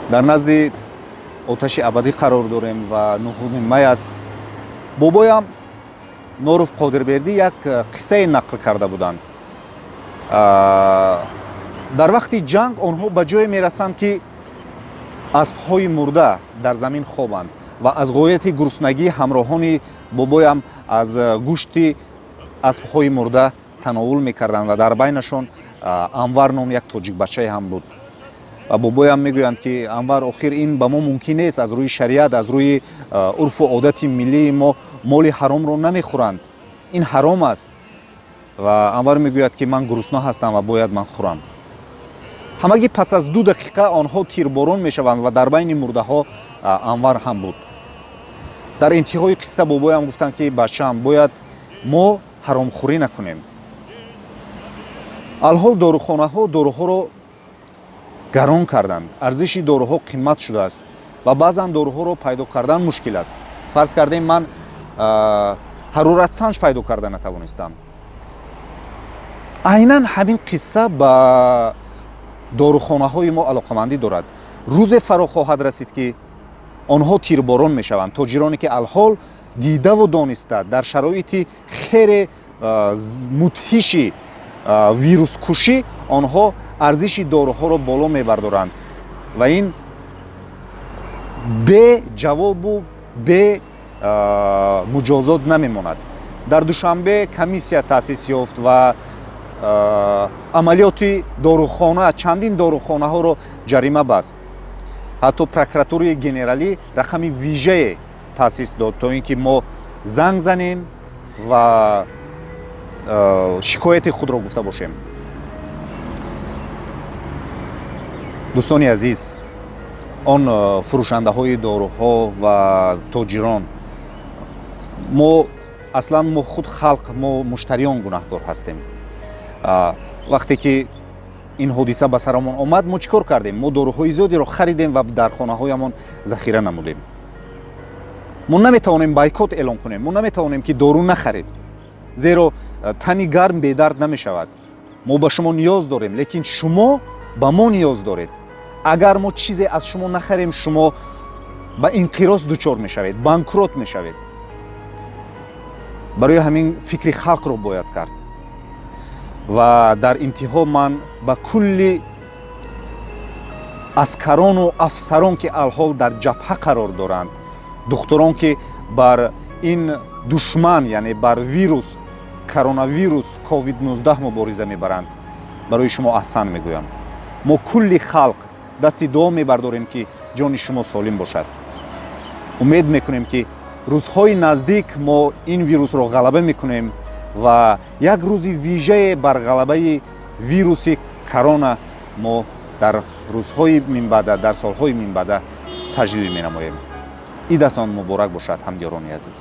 Дар назди оташи абадӣ қарор дорем ва 9-уми май аст. Бобоям Норов Қодирбердӣ як қиссае нақл карда буданд. Дар вақти ҷанг онҳо ба ҷое мерасанд, ки аспҳои мурда дар замин хобанд ва аз ғояти гуруснагӣ ҳамроҳони бобоям аз гӯшти аспҳои мурда тановул мекарданд ва дар байнашон Анвар ном як тоҷикбачае ҳам буд. Ва бобоям мегӯянд, ки Анвар, охир ин ба мо мумкин нест, аз рӯи шариат, аз рӯи урфу одати миллии мо моли ҳаромро намехӯранд, ин ҳаром аст. Ва Анвар мегӯяд, ки ман гурусна ҳастам ва бояд ман хӯрам. Ҳамагӣ пас аз 2 дақиқа онҳо тирборон мешаванд ва дар байни мурдаҳо Анвар ҳам буд. Дар интиҳои қисса бобоям гуфтанд, ки бачаам, бояд мо ҳаромхӯрӣ накунем. Алҳол дорухонаҳо доруҳоро гарон карданд, арзиши доруҳо қимат шудааст ва баъзан доруҳоро пайдо кардан мушкил аст. Фарз кардем, ман ҳароратсанҷ пайдо карда натавонистам. Айнан ҳамин қисса ба дорухонаҳои мо алоқамандӣ дорад. Рӯзе фаро хоҳад расид, ки онҳо тирборон мешаванд. Тоҷироне, ки алҳол дидаву дониста дар шароити хеле мудҳиши вирускушӣ онҳо арзиши доруҳоро боло мебардоранд ва ин бе ҷавобу бе муҷозот намемонад. Дар Душанбе комиссия таъсис ёфт ва амалиёти дорухона чандин дорухонаҳоро ҷарима баст. Ҳатто прокуратураи генералӣ рақами вижае таъсис дод, то ин ки мо занг занем ва шикояти худро гуфта бошем. Дӯстони азиз, он фурӯшандаҳои доруҳо ва тоҷирон, мо аслан мо худ халқ, мо муштариён гунаҳкор ҳастем. Вақте ки ин ҳодиса ба сарамон омад, мо чӣ кор кардем? Мо доруҳои зиёдеро харидем ва дар хонаҳоямон захира намудем. Мо наметавонем бойкот эълон кунем, мо наметавонем, ки дору нахарем, зеро тани гарм бедард намешавад. Мо ба шумо ниёз дорем, лекин шумо ба мо ниёз доред. Агар мо чизе аз шумо нахарем, шумо ба инқироз дучор мешавед, банкрот мешавед. Барои ҳамин фикри халқро бояд кард. Ва дар интиҳо ман ба кулли аскарону афсарон, ки алҳол дар ҷабҳа қарор доранд, духтурон, ки бар ин душман, яъне бар вирус коронавирус COVID-19 мубориза мебаранд, барои шумо аҳсан мегӯям. Мо кулли халқ дасти дуо мебардорем, ки ҷони шумо солим бошад. Умед мекунем, ки рӯзҳои наздик мо ин вирусро ғалаба мекунем ва як рӯзи вижае бар ғалабаи вируси корона мо дар рӯзҳои минбаъда, дар солҳои минбаъда таҷлил менамоем. Идатон муборак бошад, ҳамдиёрони азиз.